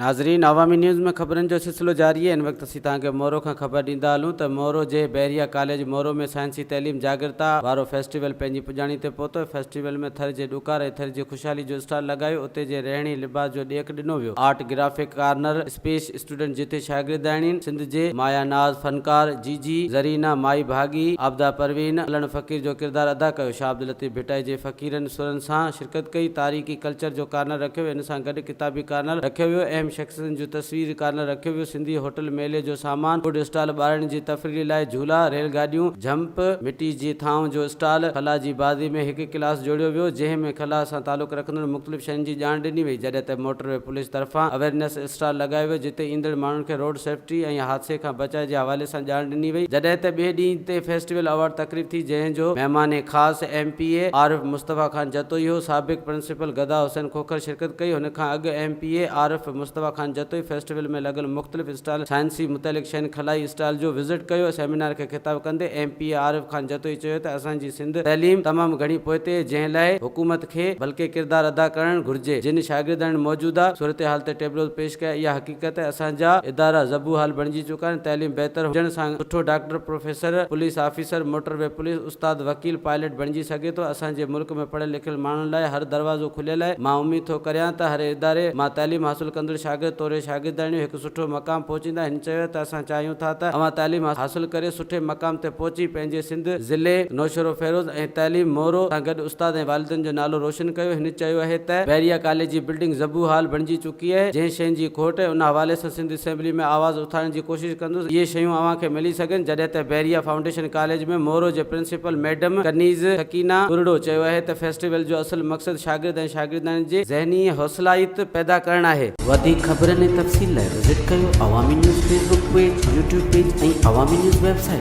ناظرين عوامي نيوز ۾ خبرن جو سلسلو جاري آهي ان وقت اسين توهان کي مورو کان خبر ڏيندا هلون ته مورو جي بحريه ڪاليج مورو ۾ سائنسي تعليم جاڳرتا وارو فيسٽيول پنهنجي پڄاڻي تي پهتو فيسٽيول ۾ ٿر جي ڏڪار ۽ ٿر جي خوشحالي جو اسٽال لڳايو اتي جي رهڻي لباس جو ڏيک ڏنو ويو art graphic corner space student جتي شاگردياڻين سنڌ جي مايا ناز فنڪار جي جي زرينه مائي ڀاڳي عابده پروين علڻ فقير جو ڪردار ادا ڪيو شاهه عبداللطيف ڀٽائي جي فقيرن سرن سان شرڪت ڪئي تاريخي ڪلچر جو ڪارنر رکيو ويو ان سان گڏ ڪتابي ڪارنر رکيو ويو اهم شخصيتن جون تصويري ڪارنر رکيو ويو سنڌي هوٽل ميلي جو سامان فوڊ اسٽال ٻارڙين جي تفريحي لاء جهولا ريل گاڏيون جهمپ مٽي جي ٿانون جو اسٽال خلا جي بازي ۾ هڪ ڪلاس جوڙيو ويو جنهن ۾ خلا سان تعلق رکندڙ مختلف شين جي ڄاڻ ڏني وئي جڏهن ته موٽر وي پوليس طرفان اويرنيس اسٽال لڳايو ويو جتي ايندڙ ماڻهن کي روڊ سيفٽي ۽ حادثي کان بچاء جي حوالي سان ڄاڻ ڏني وئي جڏهن ته ٻئي ڏينهن تي فيسٽيول اوارڊ تقريب ٿي جنهن جو مهمان خاص M P A Arif Mustafa Khan Jatoi هو سابق پرنسپل گدا حسين کوکر شرڪت ڪئي هن کان اڳ M P A Arif Mustafa Khan Jatoi festival ۾ لڳل مختلف اسٽال سائنسي متعلق شين خلائي اسٽال جو وزٽ ڪيو سيمينار کي خطاب ڪندي M P A Arif Khan Jatoi چيو ته اسان جي سنڌ تعليم تمام گهڻي پوئتي جنهن لاء حڪومت کي بلڪه ڪردار ادا ڪرڻ گهرجي جن شاگردن موجوده صورتحال تي ٽيبلوز پيش ڪيا اها حقيقت آهي اسان جا ادارا زبون حال بڻجي چڪا آهن تعليم بهتر هجڻ سان سٺو doctor professor police officer motorway police استاد وڪيل پائلٽ بڻجي سگهي ٿو اسان جي ملڪ ۾ پڙهيل لکيل ماڻهن لاء هر دروازو کليل آهي مان اميد ٿو ڪريان ته هر اداري مان تعليم حاصل ڪندڙ شاگرد توڙي شاگردياڻيون هڪ سٺو مقام پهچيندا هن چيو ته اسان چاهيون ٿا ته اوهان تعليم حاصل ڪري سٺي مقام تي پهچي پنهنجي سنڌ ضلعي نوشهروفيروز ۽ تعليم مورو سان گڏ استاد ۽ والدين جو نالو روشن ڪيو هن چيو اهي ته بحريه ڪاليج جي بلڊنگ زبون حال بڻجي چڪي اهي جنهن شين جي کوٽ اهي ان حوالي سان سنڌ اسيمبلي ۾ آواز اٿارڻ جي ڪوشش ڪندس اهي شيون اوهان کي ملي سگهن جڏهن ته بحريه فائونڊيشن ڪاليج ۾ مورو جي پرنسپل ميڊم ڪنيز سڪينه ٻرڙو چيو اهي ته فيسٽيول جو اصل مقصد شاگرد ۽ شاگردياڻين جي ذهني حوصلائيت پيدا ڪرڻ آهي. وڌيڪ خبرن ۽ تفصيل لاء وزٽ ڪيو Awami news Facebook page, YouTube page ۽ Awami news website.